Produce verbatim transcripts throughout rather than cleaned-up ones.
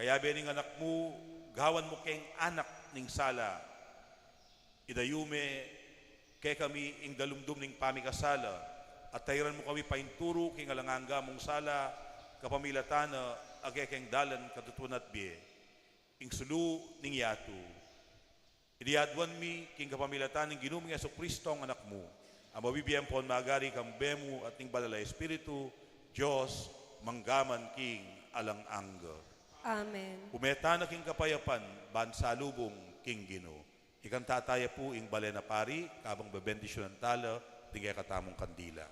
Kayabe ning Anak mu, gawan mu keng anak ning sala. Idayu me kekami ing dalumdum ning pamikasala, at tairan mu kami painturu king alang angga mung sala, kapamilatan na agekeng dalan katutuan at bie, ing sulu ning yatu. Iti aduan mi king kapamilatan ning Ginu ming Jesucristo, ing Anak mu, a mabibie ampon magari kambe mu at ning Banal a Espiritu, Dios, mangga man king alang angga. Amen. Ume tana king kapayapan, ban salubung king Ginu. Ikanta taya pu ing balen a pari, kabang bebendisyunan tala ding kekatamung kandila.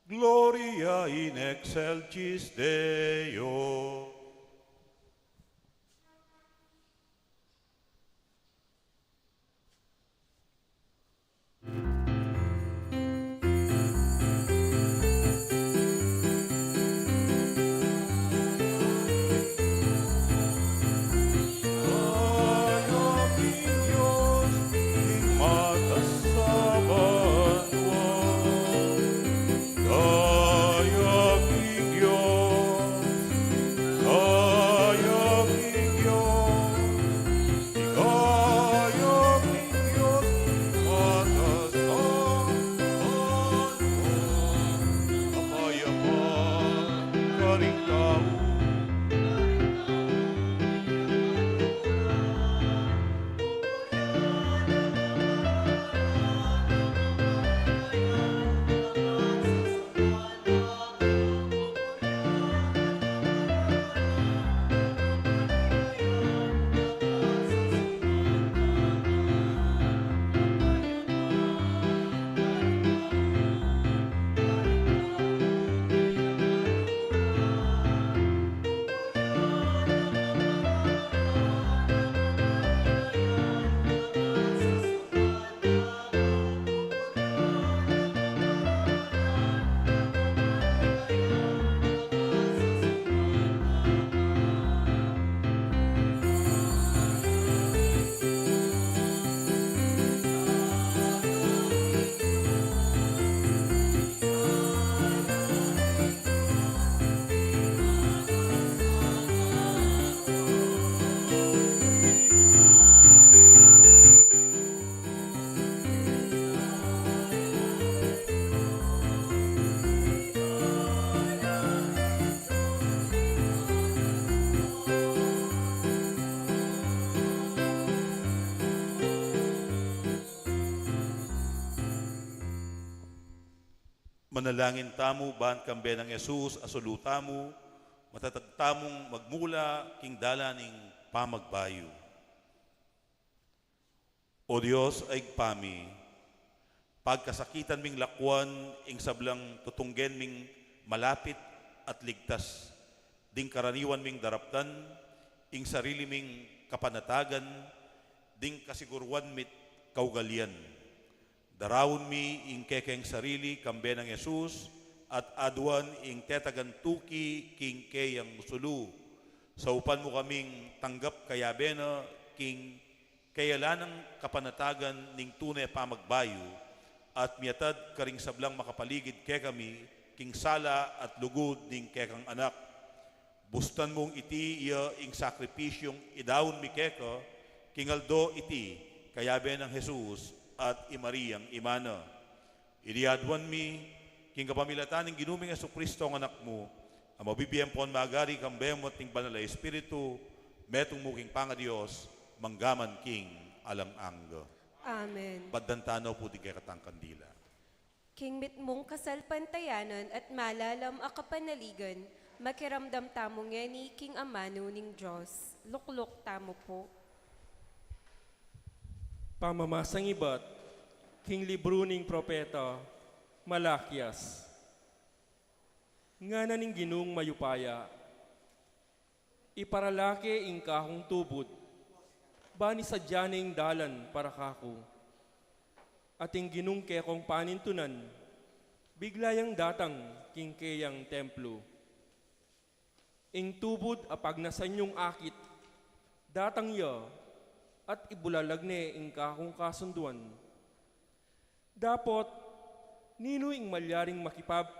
Gloria in excelsis Deo. Manalangin tamu, ban kambe nang Jesus a sulu tamu, matatag tamung magmula king dalan ning pamagbayu. O Dios a Ibpa mi, pagkasakitan ming lakwan ing sablang tutunggen ming malapit at ligtas, ding karaniwan ming daraptan ing sarili ming kapanatagan, ding kasiguruan mi't kaugalian. Daraun mi ing kekeng sarili kambe nang Jesus, at aduan ing tetagan tuki king keyang sulu. Saupan mu kaming tanggap kayabe na king kayala nang kapanatagan ning tune pamagbayu, at miatad karing sablang makapaligid kekami king sala at lugud ning kekang Anak. Bustan mung iti ya ing sakripisyung idaun mi keka king aldo iti, kayabe nang Jesus at i Mariang ima na. Iliaduan mi king kapamilatan ning Ginu ming Jesucristo a Anak mu, a mabibie ampon magari kambe mu at ning Banal a Espiritu, metung mu king pangaDios, mangga man king alang angga. Amen. Baddan tana pu ding kekatang kandila. King mitmung kasalpantayanan at malalam a kapanaligan, makiramdam tamu ngeni king amanu ning Dios. Lukluk tamu pu. Pamamasang ibat king libru ning propeta Malakias. Ngana ning Ginung mayupaya, iparala ke ing kakung tubud, ban isadia ne ing dalan para kaku. At ing Ginung kekong panintunan, bigla yang datang king keyang templu. Ing tubud a pagnasan yung akit, datang ya, at ibulalag ne ing kakung kasunduan. Dapot, ninu ing malyaring makipab-,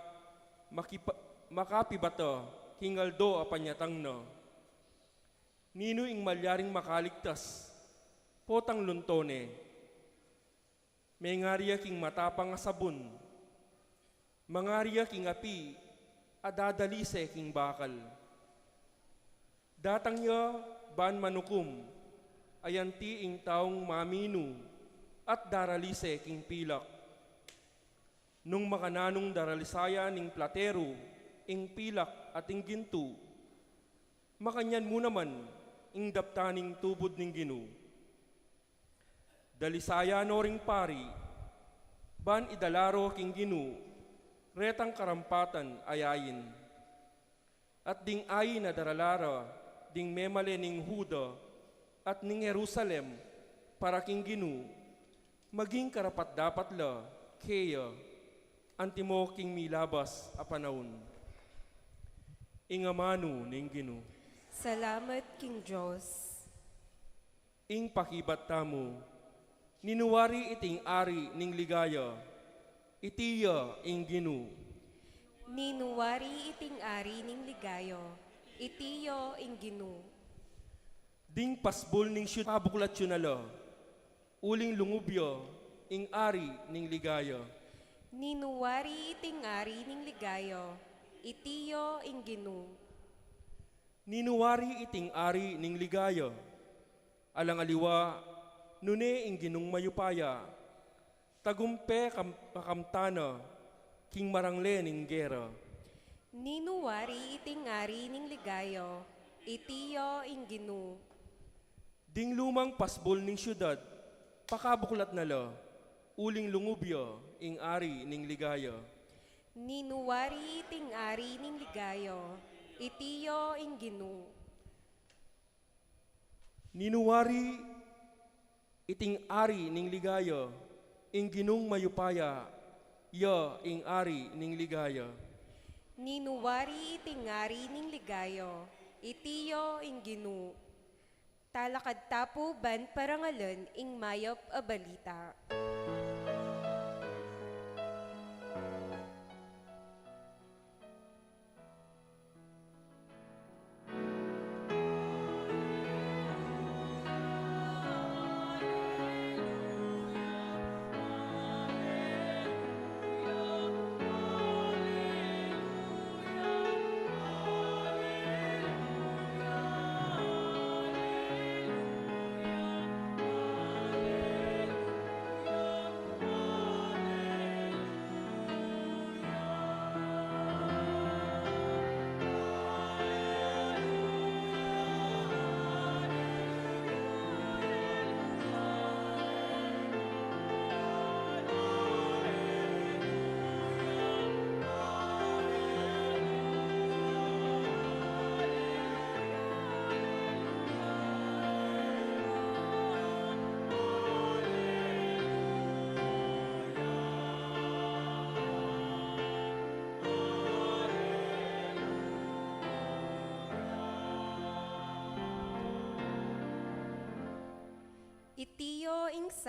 makipa-, makapibata king aldo a panyatang na? Ninu ing malyaring makaligtas potang lunto ne? Mengari ya king matapang a sabun, mangari ya king api a dadalise king bakal. Datang ya ban manukum, ayanti ing taung maminu at daralise king pilak. Nung makananung daralisayan ning plateru ing pilak at ing gintu, makanyan mu naman ing daptan ning tubud ning Ginu. Dalisayan no ring pari, ban idala ro king Ginu retang karampatan a ain. At ding ain a darala ra ding memalen ning Juda at ning Jerusalem para king Ginu, maging karapat-dapat la keya, antimo king milabas a panaun. Ing amanu ning Ginu. Salamat king Dios. Ing pakibat tamu, ninu wari iting ari ning ligaya? Iti ya ing Ginu. Ninu wari iting ari ning ligaya? Iti ya ing Ginu. Ding pasbul ning siudad, pakabuklat yu na la, uling lungub ya ing ari ning ligaya. Ninu wari iting ari ning ligaya? Iti ya ing Ginu. Ninu wari iting ari ning ligaya? Alang aliwa, nune ing Ginung mayupaya, tagumpe kam-, kakamtan na king marangle ning gera. Ninu wari iting ari ning ligaya? Iti ya ing Ginu. Ding lumang pasbul ning siudad, pakabuklat na la, uling lungub ya ing ari ning ligaya. Ninu wari iting ari ning ligaya? Iti ya ing Ginu. Ninu wari iting ari ning ligaya? Ing Ginung mayupaya ya ing ari ning ligaya. Ninu wari iting ari ning ligaya? Iti ya ing Ginu. Talakad ta pu ban parangalan ing mayap a balita.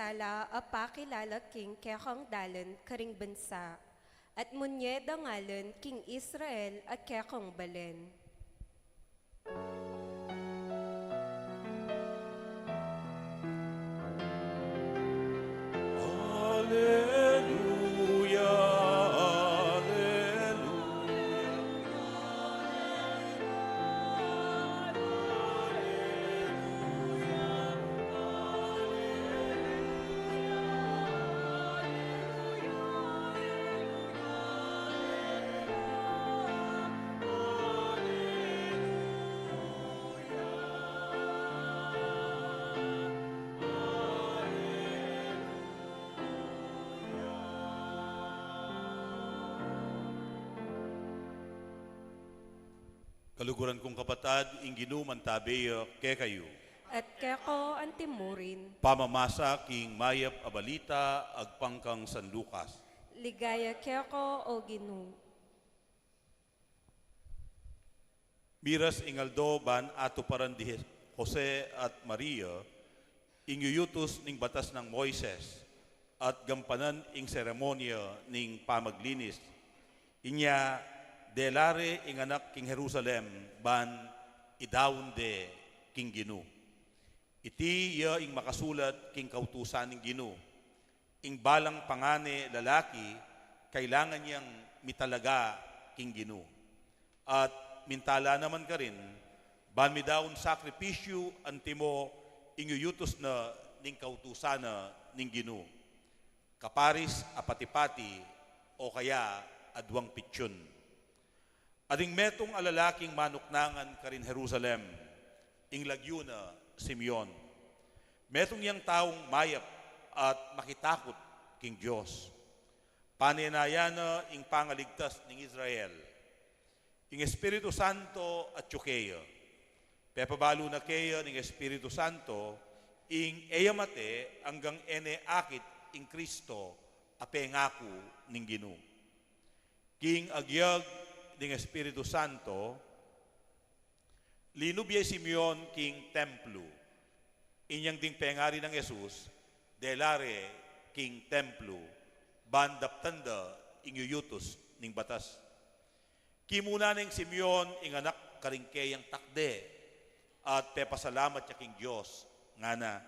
sala a pakilala king kekang dalan karing bansa, at munye dangalan king Israel a kekang balen. Aleluya, aleluya, aleluya, aleluya. Kaluguran kung kapatad, ing Ginu mantabe ya kekayu. At keko antimurin. Pamamasa king mayap a balita agpang kang San Lucas. Ligaya keko, O Ginu. Miras ing aldo ban atuparan di Jose at Maria ing yuyutus ning batas nang Moises at gampanan ing seremonya ning pamaglinis. Inya, dela re ing anak king Jerusalem ban idaun de king Ginu. Iti ya ing makasulat king kautusan ning Ginu. Ing balang pangane lalaki, kailangan yang mitalaga king Ginu. At minta la naman karin ban midaun sakripisyu antimo ing yuyutus na ning kautusan na ning Ginu. Kaparis a pati-pati o kaya aduang pitsun. Ating metung a lalaking manuknangan karin Jerusalem, ing lagyu na Simeon. Metung yang taung mayap at makitakut king Dios. Panenayan na ing pangaligtas ning Israel. Ing Espiritu Santo atyu keya. Pepabalu na keya ning Espiritu Santo ing e ya mate anggang e ne akit ing Kristo a pengaku ning Ginu. King agyag ning Espiritu Santo, linub ya i Simeon king templu. Inyang ding pengari nang Jesus, dela re king templu, ban daptan da ing yuyutus ning batas. Kimuna neng Simeon ing anak karing keyang takde, at pepasalamat ya king Dios, ngana,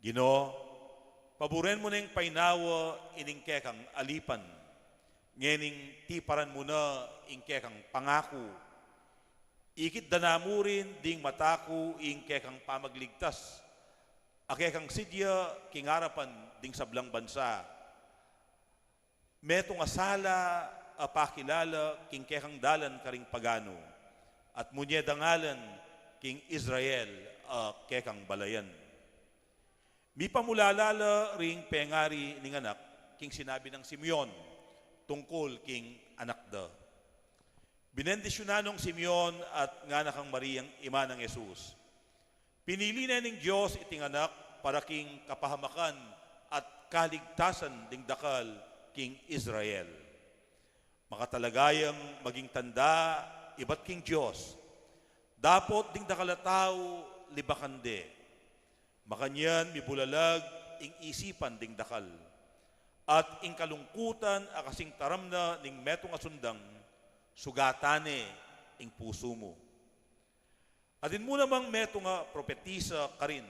Ginu, paburen mu neng painawa ining kekang alipan, ngening tiparan mu na ing kekang pangaku. Ikit da na mu rin ding mata ku ing kekang pamagligtas, a kekang sidya king arapan ding sablang bansa. Metung a sala a pakilala king kekang dalan karing paganu, at munye dangalan king Israel a kekang balayan. Mipamulala la ring pengari ning anak king sinabi nang Simeon tungkul king anak da. Binendisyunan nong Simeon at ngana kang Mariang ima nang Jesus, Pinili ne ning Dios iting anak para king kapahamakan at kaligtasan ding dakal king Israel. Makatalaga yang maging tanda ibat king Dios. Dapot ding dakal a tau libakan de. Makanyan mibulalag ing isipan ding dakal. At ing kalungkutan a kasing taram na ning metung a sundang, sugatan ne ing pusu mu. Atin mu namang metung a propetisa karin,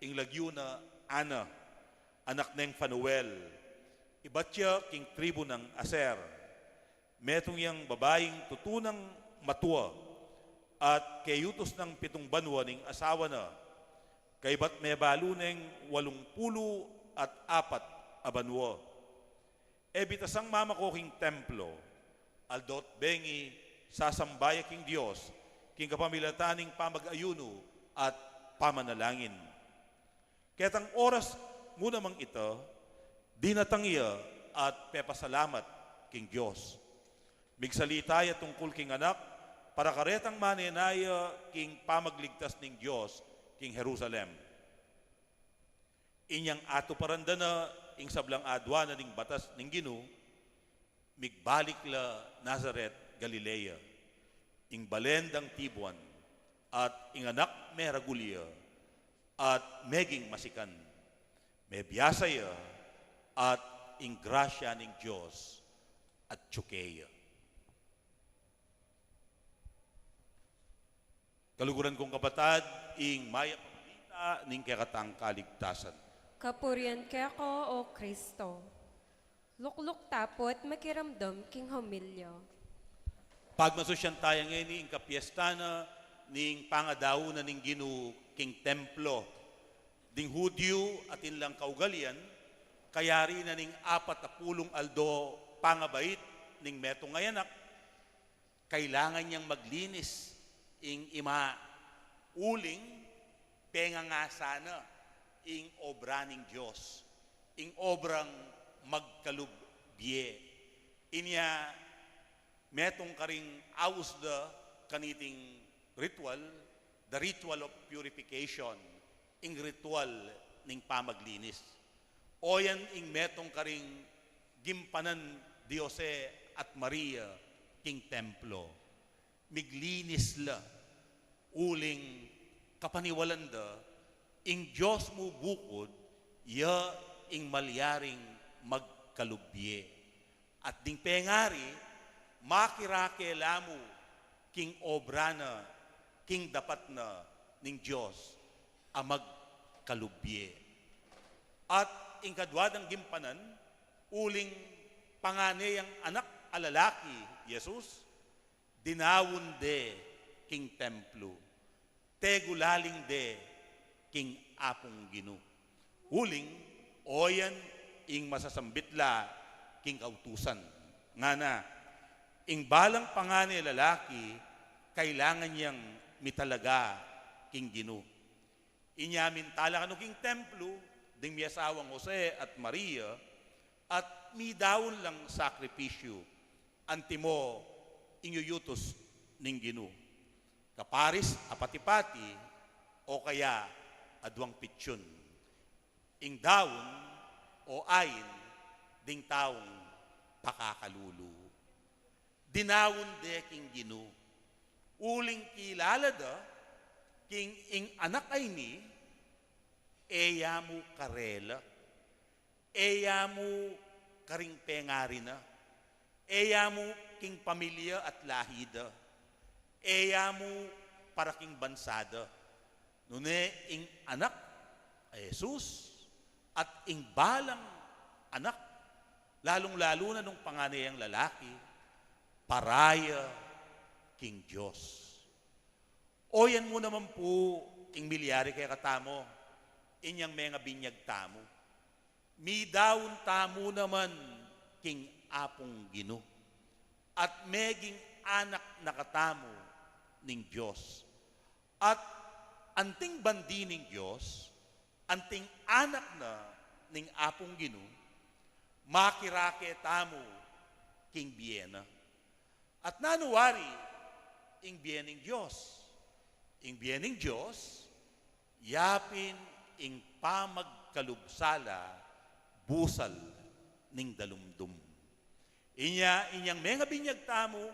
ing lagyu na Ana, anak neng Fanuel, ibat ya king tribu nang Aser. Metung yang babaing tutu nang matua, at keyutus nang pitung banua ning asawa na, kaybat mebalu neng walung pulu at apat a banua. E bitasang mamako king templo, aldo't bengi sasamba ya king Dios, king kapamilatan ning pamag-ayunu at pamanalangin. Ketang oras mu namang ita, dinatang ya at pepasalamat king Dios. Migsalita ya tungkul king anak, para karetang manena ya king pamagligtas ning Dios king Jerusalem. Inyang atuparan da na ing sablang aduanan ning batas ning Ginu, migbalik la Nazaret, Galilea, ing balen dang tibuan, at ing anak meragul ya, at meging masikan. Mebiasa ya at ing grasya ning Dios atyu keya. Kaluguran kung kapatad, ing mayap a balita ning kekatang kaligtasan. Kapurian keka, O Kristo. Lukluk ta pu at makiramdam king homilya. Pagmasusyan taya ngeni ing kapiestan na ning pangadaunan ning Ginu king templo. Ding Hudyu atin lang kaugalian, kayari na ning apat a pulung aldo pangabait ning metung a anak, kailangan yang maglinis ing ima, uling pengangasa na ing obra ning Dios, ing obrang magkalub bie. Inya metung karing aus da kaniting ritual, the ritual of purification, ing ritual ning pamaglinis. Oyan ing metung karing gimpanan di Jose at Maria king templo. Miglinis la, uling kapaniwalan da, ing Dios mu bukud, ya ing malyaring magkalub bie. At ding pengari, makirake la mu king obra na, king dapat na ning Dios a magkalub bie. At ing kadwa dang gimpanan, uling pangane yang anak a lalaki, Jesus, dinaun de king templo, tegulaling de king Apung Ginu. Uling, oyan ing masasambit la king kautusan. Ngana, ing balang pangane lalaki, kailangan yang mitalaga king Ginu. Inya mintala kanu king templo ding miasawang Jose at Maria, at midaun lang sakripisyu, antimo ing yuyutus ning Ginu. Kaparis a pati-pati, o kaya aduang pitsun. Ing daun o ain ding taung pakakalulu. Dinaun de king Ginu. Uling kilala da king ing anak a ini, e ya mu karela, e ya mu karing pengari na, e ya mu king pamilya at lahi da, e ya mu para king bansa da. Nune ing anak a Jesus at ing balang anak, lalung-lalu na nung pangane yang lalaki, para ya king Dios. Oyan mu naman pu ing milyari kekatamu inyang mengabinyag tamu. Midaun tamu naman king Apung Ginu, at meging anak na katamu ning Dios. At anting bandi ning Dios, anting anak na ning Apung Ginu, makirake tamu king bie na. At nanu wari ing bie ning Dios? Ing bie ning Dios, yapin ing pamagkalub sala busal ning dalumdum. Inya, inyang mengabinyag tamu,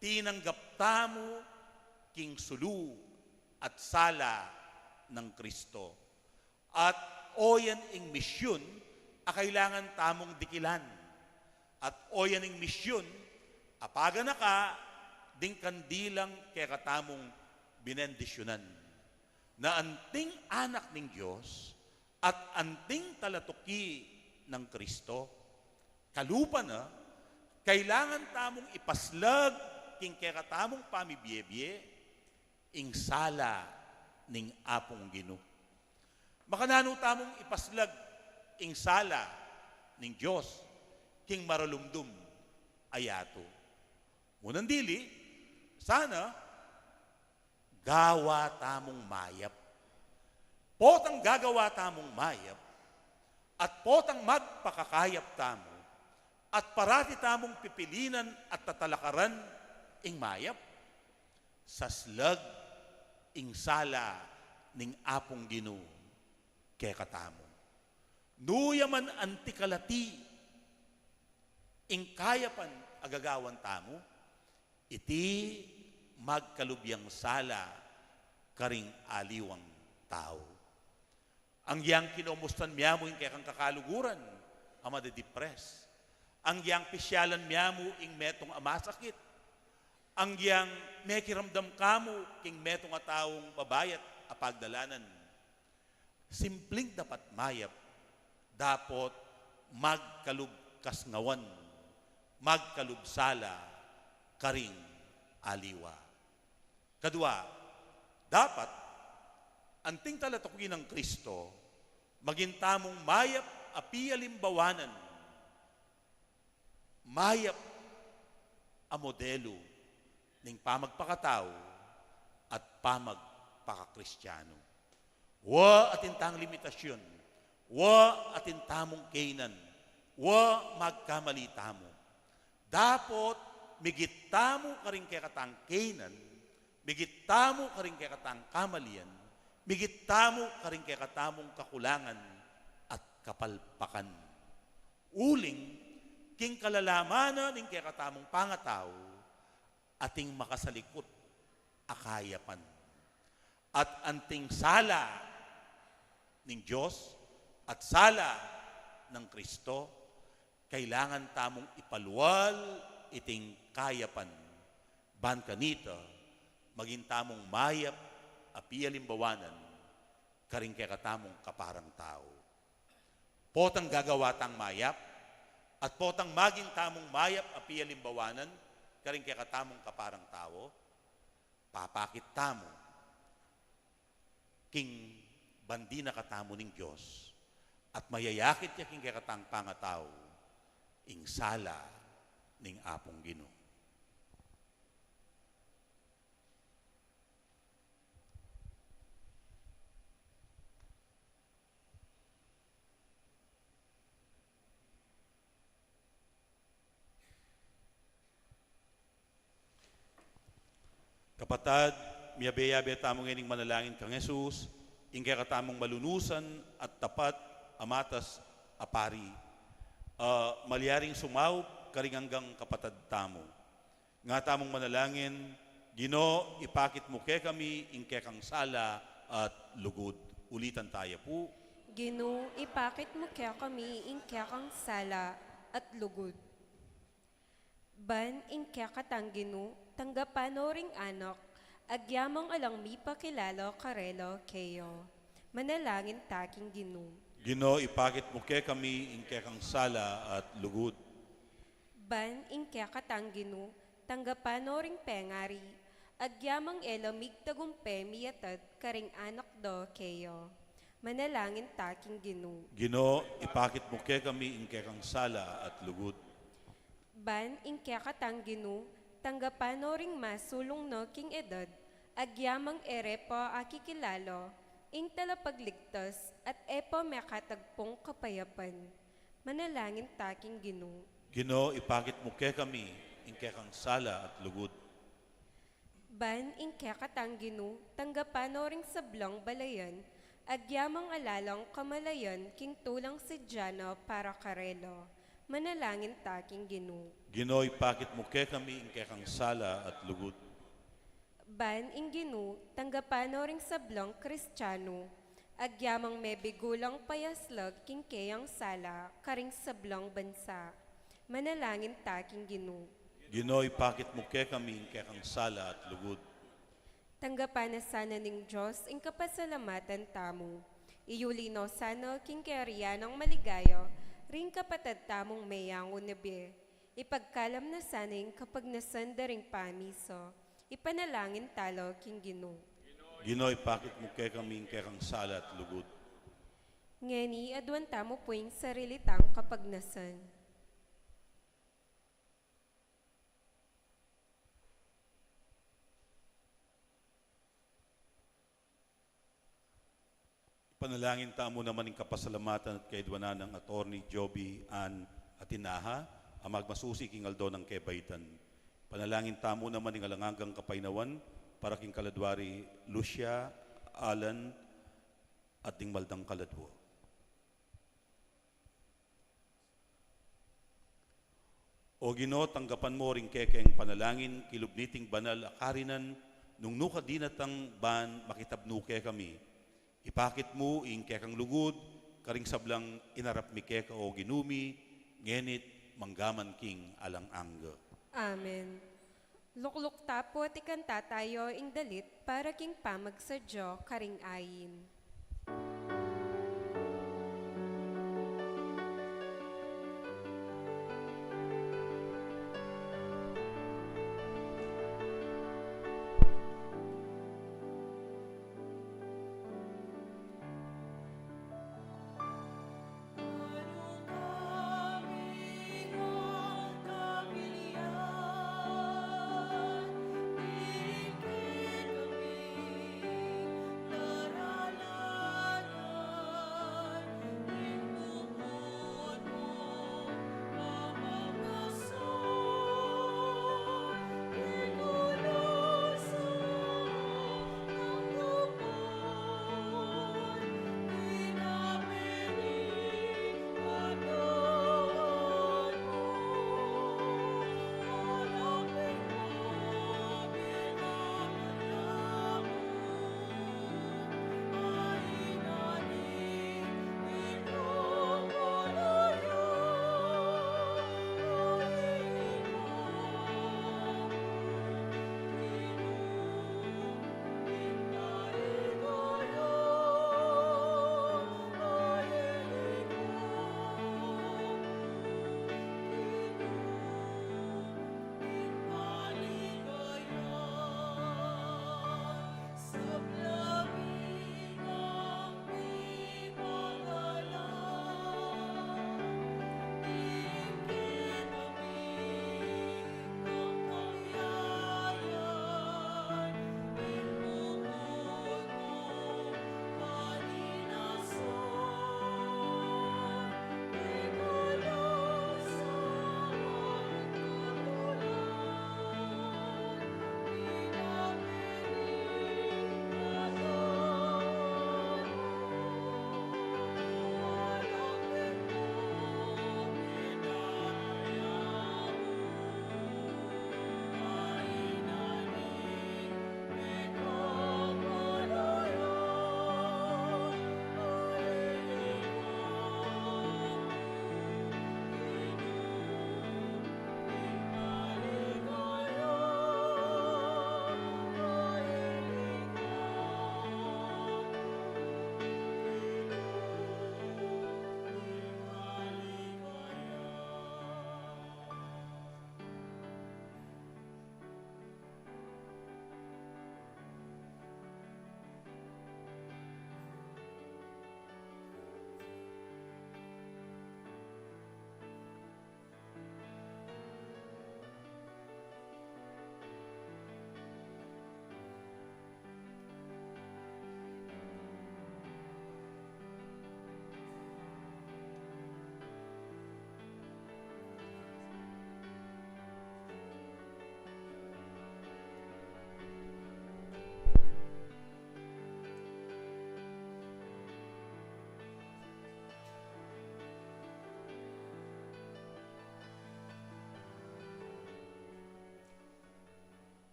tinanggap tamu king sulu at sala nang Kristo. At oyan ing misyun a kailangan tamung dikilan. At oyan ing misyun a paganaka ding kandilang kekatamung binendisyunan, na anting anak ning Dios at anting talatuki nang Kristo. Kalupa na, kailangan tamung ipaslag king kekatamung pamibie-bie ing sala ning Apung Ginu. Makananu tamung ipaslag ing sala ning Dios king maralumdum a yatu? Munang dili, sana gawa tamung mayap. Potang gagawa tamung mayap, at potang magpakakayap tamu, at parati tamung pipilinan at tatalakaran ing mayap, saslag ing sala ning Apung Ginu kekatamu. Nu ya man anti kalati ing kayapan a gagawan tamu, iti magkalub yang sala karing aliwang tau. Anggiyang kinomustan mya mu ing kekang kakaluguran a madedipres. Anggiyang pisyalan mya mu ing metung a masakit. Anggiyang mekiramdam ka mu king metung a taung mabayat a pagdalanan. Simpling dapat mayap, dapot magkalub kasngawan, magkalub sala karing aliwa. Kadua, dapat, anting talatuki nang Kristo, maging tamung mayap a pialimbawanan, mayap a modelu ning pamagpakatau at pamagpakakristianu. Wa atin tang limitasyun, wa atin tamung kainan, wa magkamali tamu. Dapot migit tamu karing kekatang kainan, migit tamu karing kekatang kamalian, migit tamu karing kekatamung kakulangan at kapalpakan. Uling king kalalaman na ning kekatamung pangatau, ating makasalikut a kayapan. At anting sala ning Dios at sala nang Kristo, kailangan tamung ipalual iting kayapan. Ban kanita, maging tamung mayap a pialimbawanan karing kekatamung kaparang tau. Potang gagawa tang mayap, at potang maging tamung mayap a pialimbawanan karing kekatamung kaparang tau, papakit tamu king bandi na katamu ning Dios, at mayayakit ya king kekatang pangatau ing sala ning Apung Ginu. Kapatad, miyabe-yabe tamu ngening manalangin kang Jesus, ing kekatamung malunusan at tapat a matas a pari, a malyaring sumaup karing anggang kapatad tamu. Nga tamung manalangin, Ginu, ipakit mu kekami ing kekang sala at lugud. Ulitan taya pu. Ginu, ipakit mu kekami ing kekang sala at lugud. Ban ing kekatang Ginu, tanggapan no ring anak, agyamang alang mipakilala karela keya. Manalangin ta king Ginu. Ginu, ipakit mu kekami ing kekang sala at lugud. Ban ing kekatang Ginu, tanggapan no ring pengari, agyamang e la migtagumpe miyatad karing anak da keya. Manalangin ta king Ginu. Ginu, ipakit mu kekami ing kekang sala at lugud. Ban ing kekatang Ginu, tanggapan no ring masulung na king edad, agyamang e re pa akikilala ing Talapagligtas at e pa mekatagpung kapayapan. Manalangin ta king Ginu. Ginu, ipakit mu kekami ing kekang sala at lugud. Ban ing kekatang Ginu, tanggapan no ring sablang balayan, agyamang ala lang kamalayan king tulang sadya na para karela. Manalangin ta king Ginu. Ginu, ipakit mu kekami ing kekang sala at lugud. Ban ing Ginu, tanggapan no ring sablang Kristiano, agyamang mebigo lang payaslag king keyang sala karing sablang bansa. Manalangin ta king Ginu. Ginu, ipakit mu kekami ing kekang sala at lugud. Tanggapan na sana ning Dios ing kapasalamatan tamu. Iyuli no sana king kayarian nang maligaya ring kapatad tamung meyangu na bie. Ipagkalam na sana ing kapagnasan da ring pamisa. Ipanalangin tala king Ginu. Ginu, ipakit mu kekami ing kekang sala at lugud. Ngeni, aduan tamu pu ing sarili tang kapagnasan. Ipanalangin tamu naman ing kapasalamatan at kaidwanan nang Attorney Joby Ann Atinaha, a magmasusi king aldo nang kebaitan. Ipanalangin tamu naman ing alang anggang kapaynawan para king kaladwa ri Lucia, Alan, at ding maldang kaladwa. O Ginu, tanggapan mu ring kekeng panalangin king lub niting banal a karinan, nung nuka dinatang ban makitabnu kekami. Ipakit mu ing kekang lugud karing sablang inarap mi keka, o Ginu mi, ngeni't manggaman king alang angga. Amen. Lukluk ta pu at ikanta tayu ing dalit para king pamagsadya karing ain.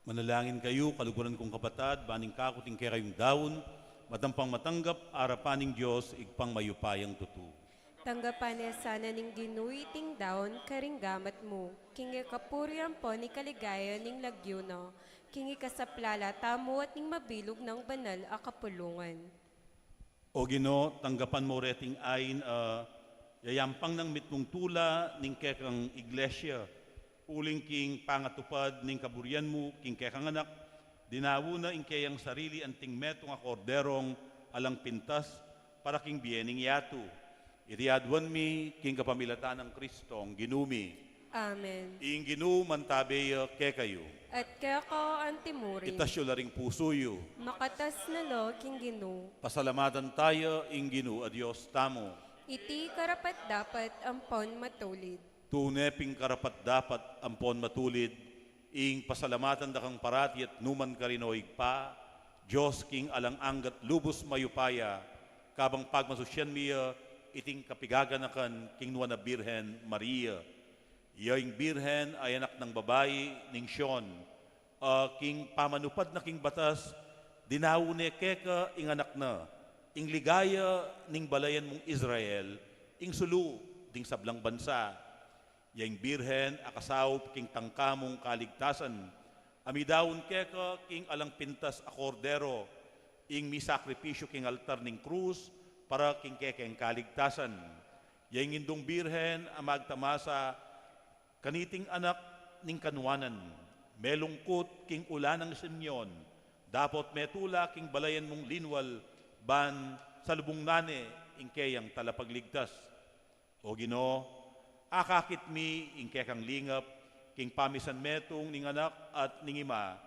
Manalangin kayu, kaluguran kung kapatad, ban ing kaku at ing kekayung daun, matampang matanggap arapan ning Dios, Ibpang mayupayang tutu. Tanggapan na sana ning Ginu iting daun karing gamat mu, king ikapuri ampon ikaligayan ning lagyu na, king ikasaplala tamu at ning mabilug nang banal a kapulungan. O Ginu, tanggapan mu reting ain a yayampang nang mitmung tula ning kekang Iglesia, uling king pangatupad ning kaburian mu king kekang Anak, dinaun na ing keyang sarili anting metung a korderong alang pintas para king bie ning yatu. Iti aduan mi king kapamilatan nang Kristong Ginu mi. Amen. Ing Ginu mantabe ya kekayu. At keka antimurin. Itas yu la ring pusu yu. Makatas na la king Ginu. Pasalamatan taya ing Ginu a Dios tamu. Iti karapat-dapat ampon matulid. Tune pin karapat-dapat ampon matulid ing pasalamatan da kang parati at nukarin man, o Ibpa, Dios king alang angga't lubus mayupaya, kabang pagmasusyan mi ya iting kapigaganakan king nuan a Birhen Maria. Iya ing Birhen a anak nang babai ning Sion, a king pamanupad na king batas, dinaun ne keka ing anak na, ing ligaya ning balayan mung Israel, ing sulu ding sablang bansa. Ya ing Birhen a kasaup king tangka mung kaligtasan, a midaun keka king alang pintas a kordero, ing misakripisyu king altar ning krus para king kekeng kaligtasan. Ya ing Indung Birhen a magtamasa kaniting anak ning kanuanan, melungkut king ula nang Simeon, dapot metula king balayan mung linwal, ban salubung na ne ing keyang Talapagligtas. O Ginu, akakit mi ing kekang lingap king pamisan metung ning anak at ning ima,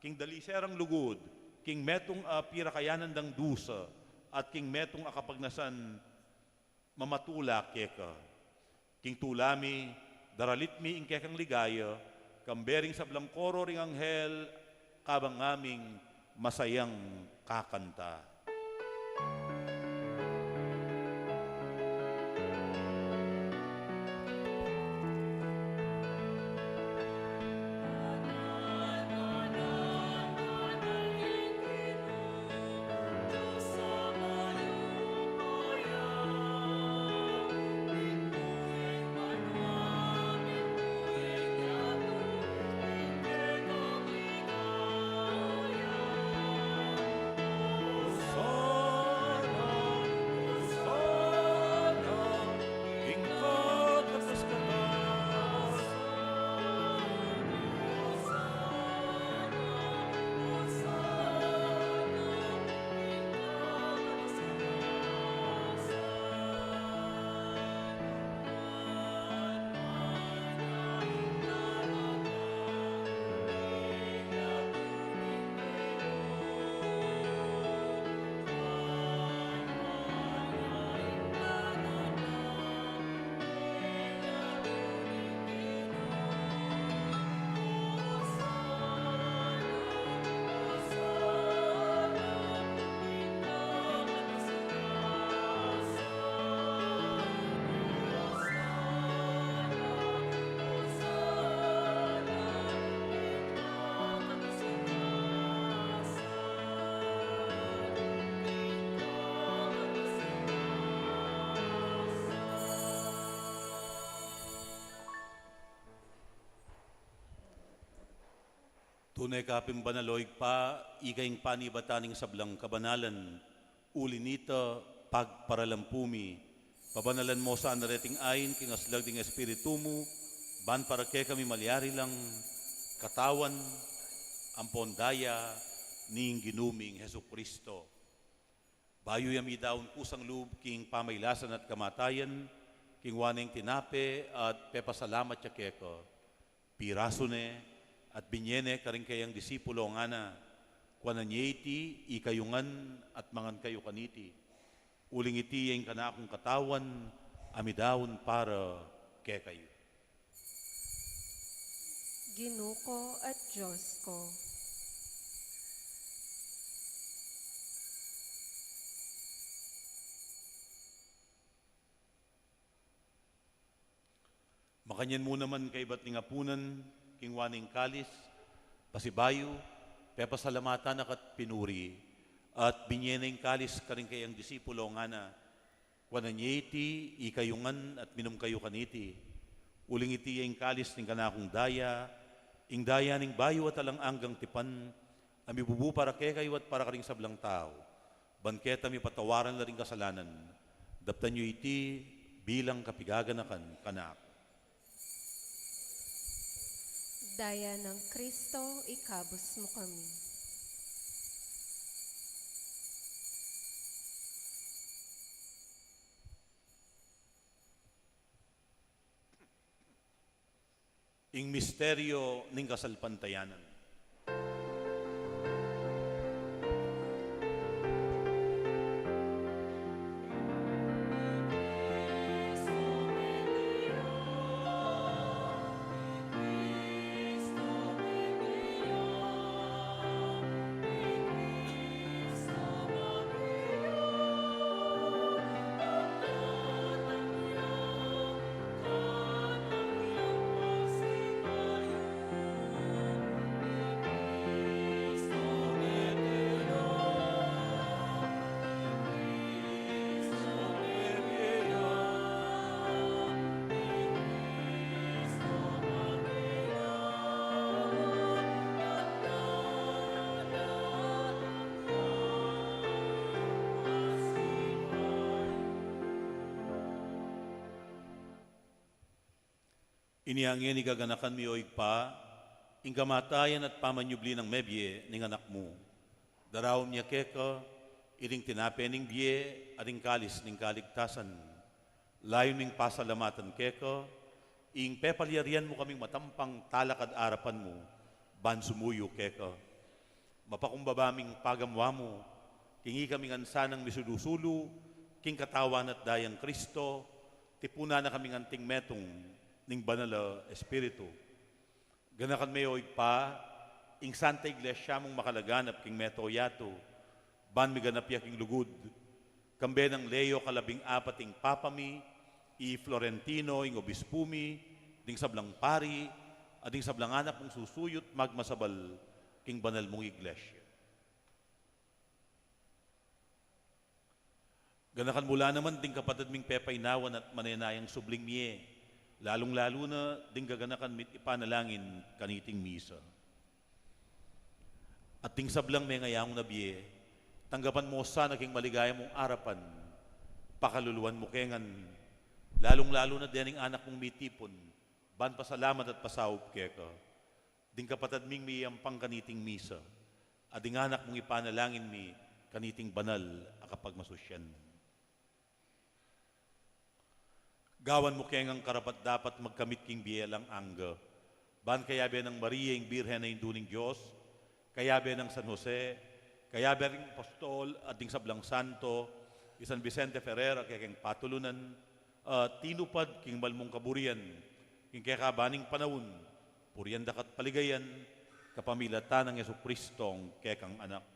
king daliserang lugud, king metung a pirakayanan dang dusa, at king metung a kapagnasan mamatula keka. King tula mi, daralit mi ing kekang ligaya, kambe ring sablang koro ring anghel, kabang ngaming masayang kakanta. Tune ka pin banal, o Ibpa, ika ing panibatan ning sablang kabanalan, uli nita, pagparalampu mi, pabanalan mo sana reting ain king aslag ding Espiritu mu, ban para kekami malyari lang katawan ampon daya ning Ginu ming Jesucristo. Bayu ya midaun kusang lub king pamailasan at kamatayan, kinua neng tinape at pepasalamat ya keka, pirasu ne at binye ne karing keyang disipulo, ngana: Kuanan ye iti ikayu ngan at mangan kayu kaniti, uling iti ya ing kanakung katawan a midaun para kekayu. Ginu ku at Dios ku. Makanyan mu naman kaybat ning apunan, kinua ne ing kalis, pasibayu, pepasalamatan na ka't pinuri, at binye ne ing kalis karing keyang disipulo, ngana: Kuanan ye iti ikayu ngan at minum kayu kaniti, uling iti ya ing kalis ning kanakung daya, ing daya ning bayu at alang anggang tipan, a mibubu para kekayu at para karing sablang tau, ban keta mipatawaran la ring kasalanan. Daptan yu iti bilang kapigaganakan kanaku. Daya nang Kristo, ikabus mu kami. Ing misteryo ning kasalpantayanan. Inya ngeni gaganakan mi, o Ibpa, ing kamatayan at pamanyubli nang mebie ning Anak mu. Daraun mi keka iting tinape ning bie at ing kalis ning kaligtasan. Layun ming pasalamatan keka ing pepalyarian mu kaming matampang talakad arapan mu ban sumuyu keka. Mapakumbaba ming pagamu-amu king ikami ngan sanang misulu-sulu king Katawan at Dayang Kristo, tipunan na kaming anting metung ning Banal a Espiritu. Ganakan me, o Ibpa, ing Santa Iglesia mung makalaganap king mabilug a yatu, ban miganap ya king lugud, kambe nang Leo kalabing apat ing Papa mi, i Florentino ing Obispu mi, ding sablang pari, at ding sablang anak mung susuyut magmasabal king banal mung Iglesia. Ganakan mu la naman ding kapatad ming pepainawan at manenayang subling mie, lalung-lalu na ding gaganakan mi't ipanalangin kaniting misa. At ding sablang mengayang na bie, tanggapan mu sana king maligaya mung arapan, pakaluluan mu ke ngan, lalung-lalu na dening anak mung mitipun ban pasalamat at pasaup keka. Ding kapatad ming miyampang kaniting misa, at ding anak mung ipanalangin mi kaniting banal a kapagmasusyan. Gawan mu ke ngang karapat-dapat magkamit king bie alang angga, ban kayabe nang Maria ing Birhen a Indu ning Dios, kayabe nang San Jose, kayabe ring apostol at ding sablang santo, i San Vicente Ferrer a kekeng patulunan, a tinupad king malmung kaburian king kekaban ning panaun, purian daka't paligayan kapamilatan nang Jesucristong kekang Anak.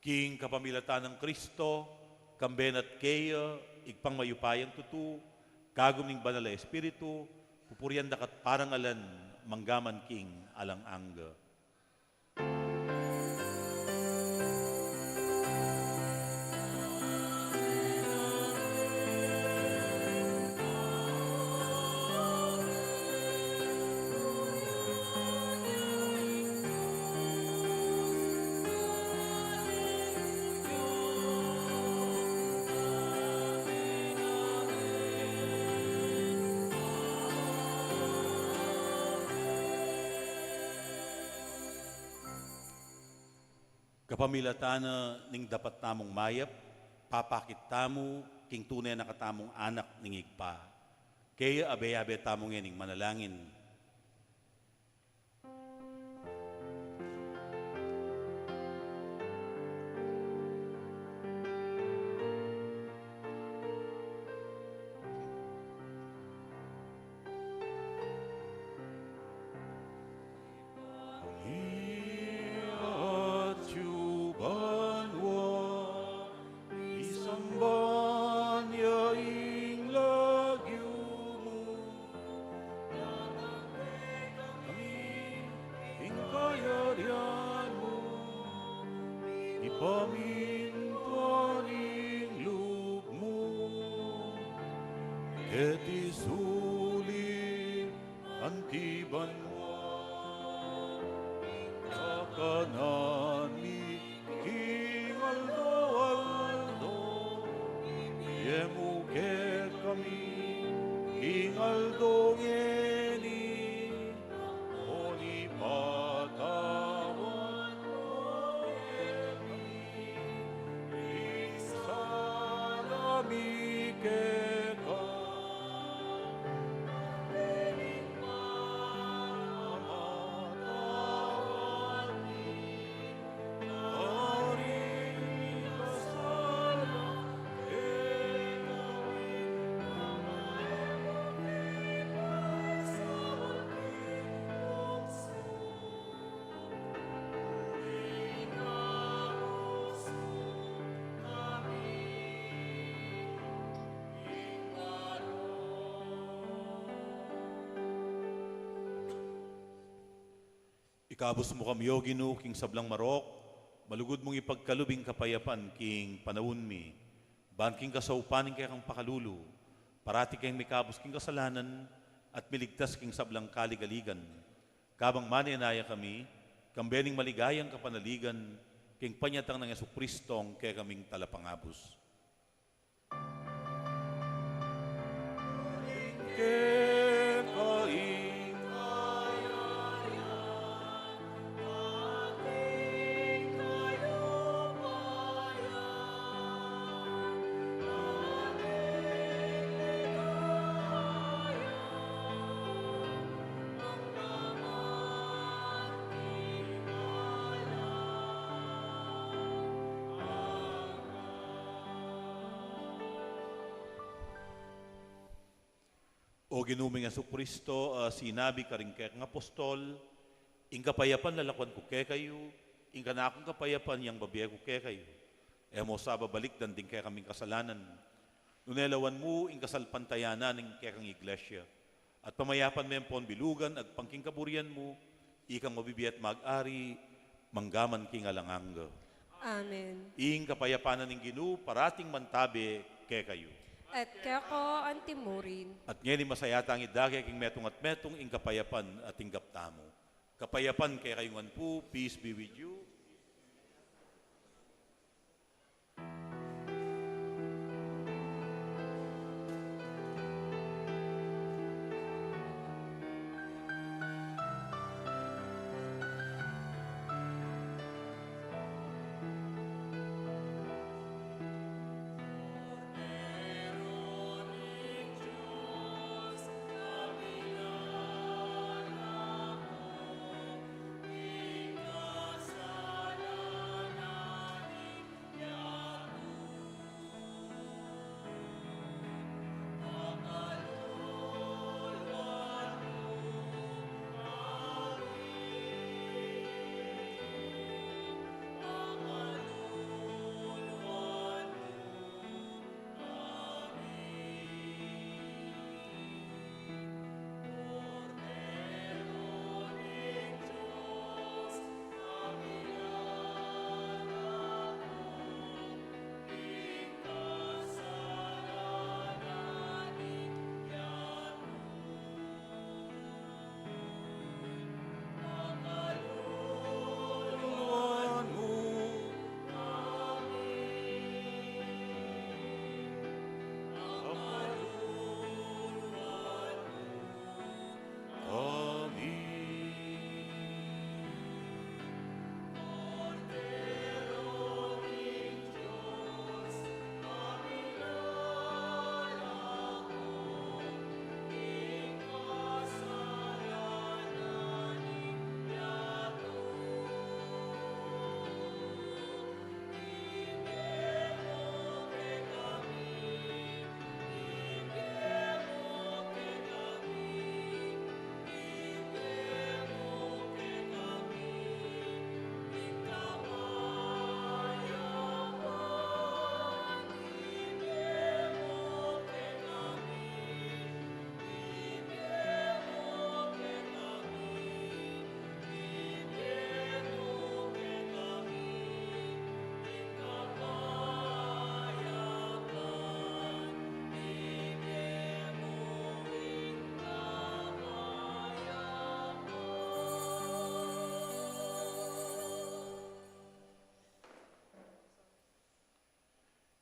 King kapamilatan nang Kristo, kambe na't keya, Ibpang mayupayang tutu, kagum ning Banal a Espiritu, pupurian daka't parangalan manggaman king alang angga. Kapamilatan na ning dapat tamung mayap, papakit tamu king tune na katamung anak ning Ibpa. Kaya abe-abe tamu ngening manalangin. Ing atyu banua, misamban ya ing lagyu mu, datang kekami ing kayarian mu, mipamintuan ing lub mu keti sulip anti banua. Ing kakanan mi king aldo-aldo ibie mu kekami king aldo ngeni, o ipatawad mu kekami ing sala mi keka, anti ing pamamatawad mi karing mikasala kekami, nune e mu ke ipasaup king tuksu. Ikabus mu kami, O Ginu, king sablang marok, malugud mung ipagkalub ing kapayapan king panaun mi, ban king kasaupan ning kekang pakalulu, parati keng mikabus king kasalanan at miligtas king sablang kaligaligan. Kabang manenaya kami, kambe ning maligayang kapanaligan, king panyatang nang Jesucristong kekaming Talapangabus. Keka ing kayarian, atin kayupayan, atin ligaya, manggaman king alang angga. O Ginu ming Jesucristo, a sinabi karing kekang apostol, "Ing kapayapan lalakuan ku kekayu, ing kanakung kapayapan yang babie ku kekayu. E mu sa babalikdan ding kekaming kasalanan, nune lawan mu ing kasalpantayanan ning kekang Iglesia, at pamayapan me ampon bilugan agpang king kaburian mu, ikang mabibie at mag-ari, manggaman king alang angga." Amen. Ing kapayapan na ning Ginu parating mantabe kekayu. At keka antimurin. At ngeni masaya tang idake king metung at metung ing kapayapan a tinggap tamu. Kapayapan kekayu ngan pu, peace be with you.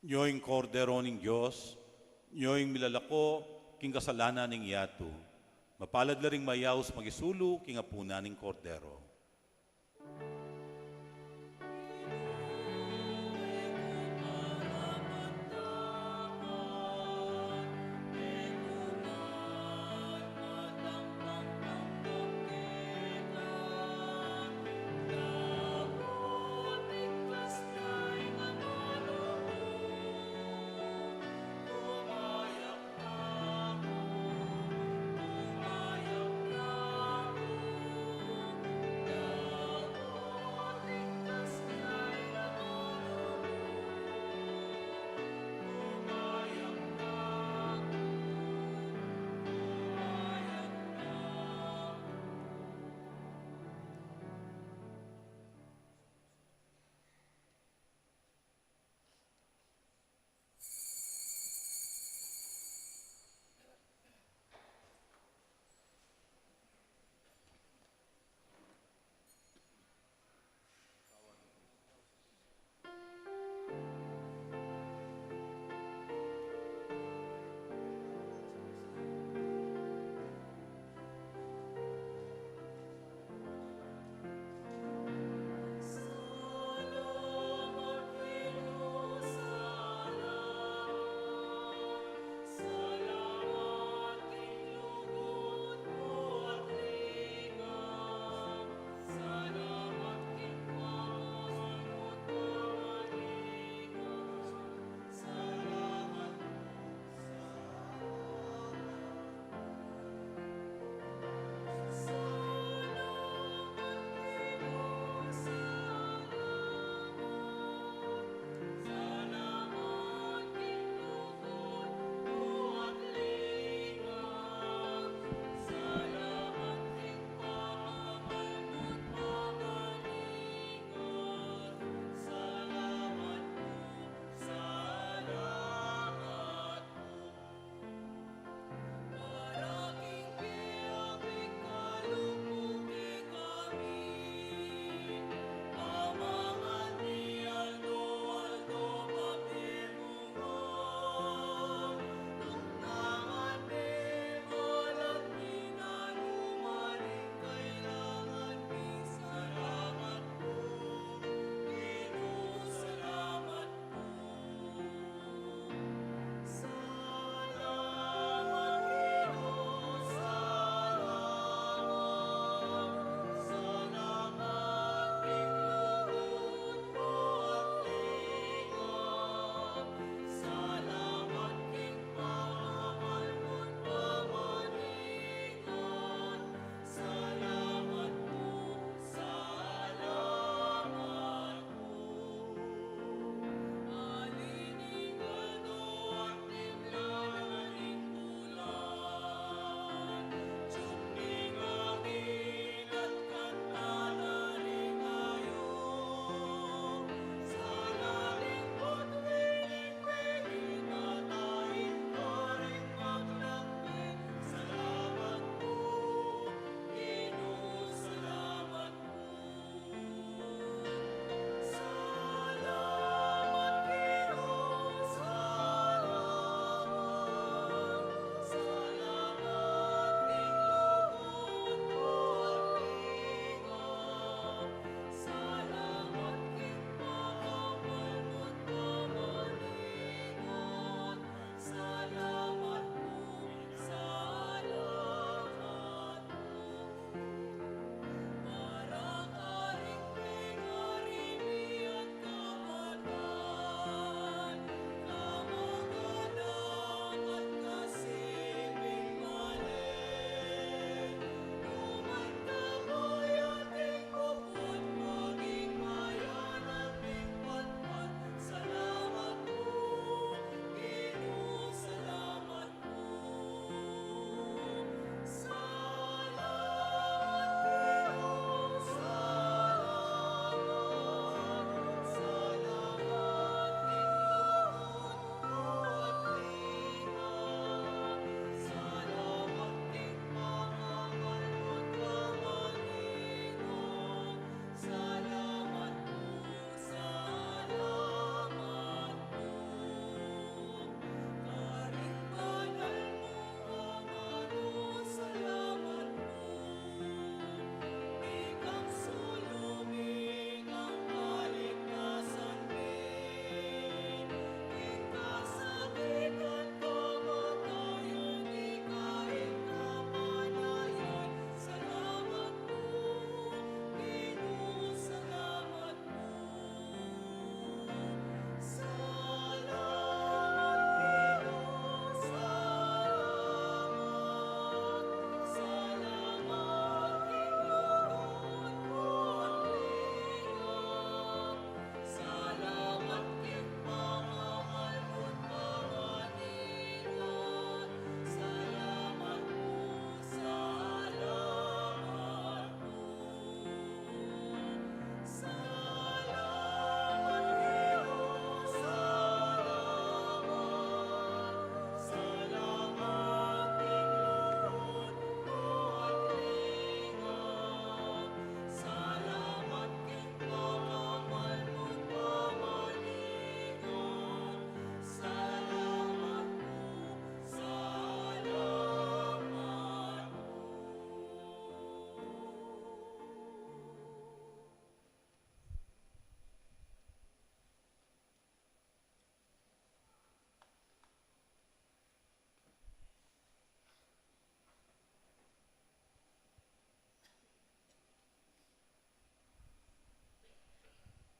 Nyo ing Kordero ning Dios, nyo ing milalako king kasalanan ning yatu. Mapalad la ring mayaus makisulu king apunan ning Kordero.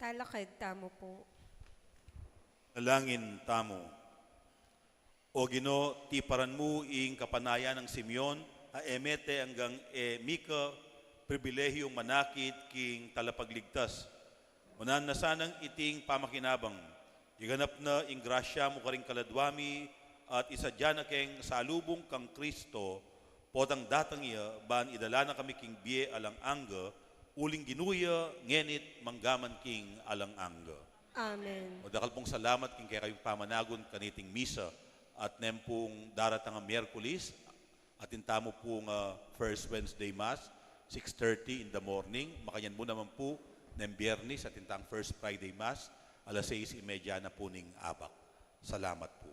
Talakad tamu pu. Dalangin tamu. O Ginu, tiparan mu ing kapanayan nang Simeon, a e mete anggang e mika pribilehyung manakit king Talapagligtas. Manan na sanang iting pamakinabang, iganap na ing grasya mu karing kaladwa mi, at isadya na keng salubung kang Kristo, potang datang ya, ban idala na kami king bie alang angga, uling Ginu ya, ngeni't manggaman king alang angga. Amen. O dakal pung salamat king kekayung pamanagun kaniting misa, at neng pung daratang a Miyerkules, atin tamu pung, ah, First Wednesday Mass, six thirty in the morning. Makanyan mu naman pu, neng Biyernes, atin tang First Friday Mass, alas sais y media na pu ning abak. Salamat pu.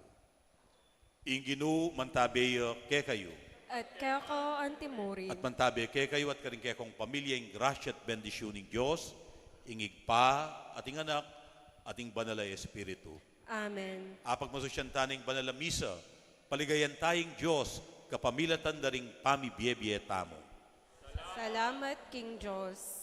Ing Ginu mantabe ya kekayu. At keka antimurin. At mantabe kekayu at karing kekong pamilya ing grasya at bendisyun ning Dios, ing Ibpa, at ing Anak, at ing Banal a Espiritu. Amen. Apagmasusyan ta ning banal a misa, paligayan tayang Dios, kapamilatan da ring pamibie-bie tamu. Salamat king Dios.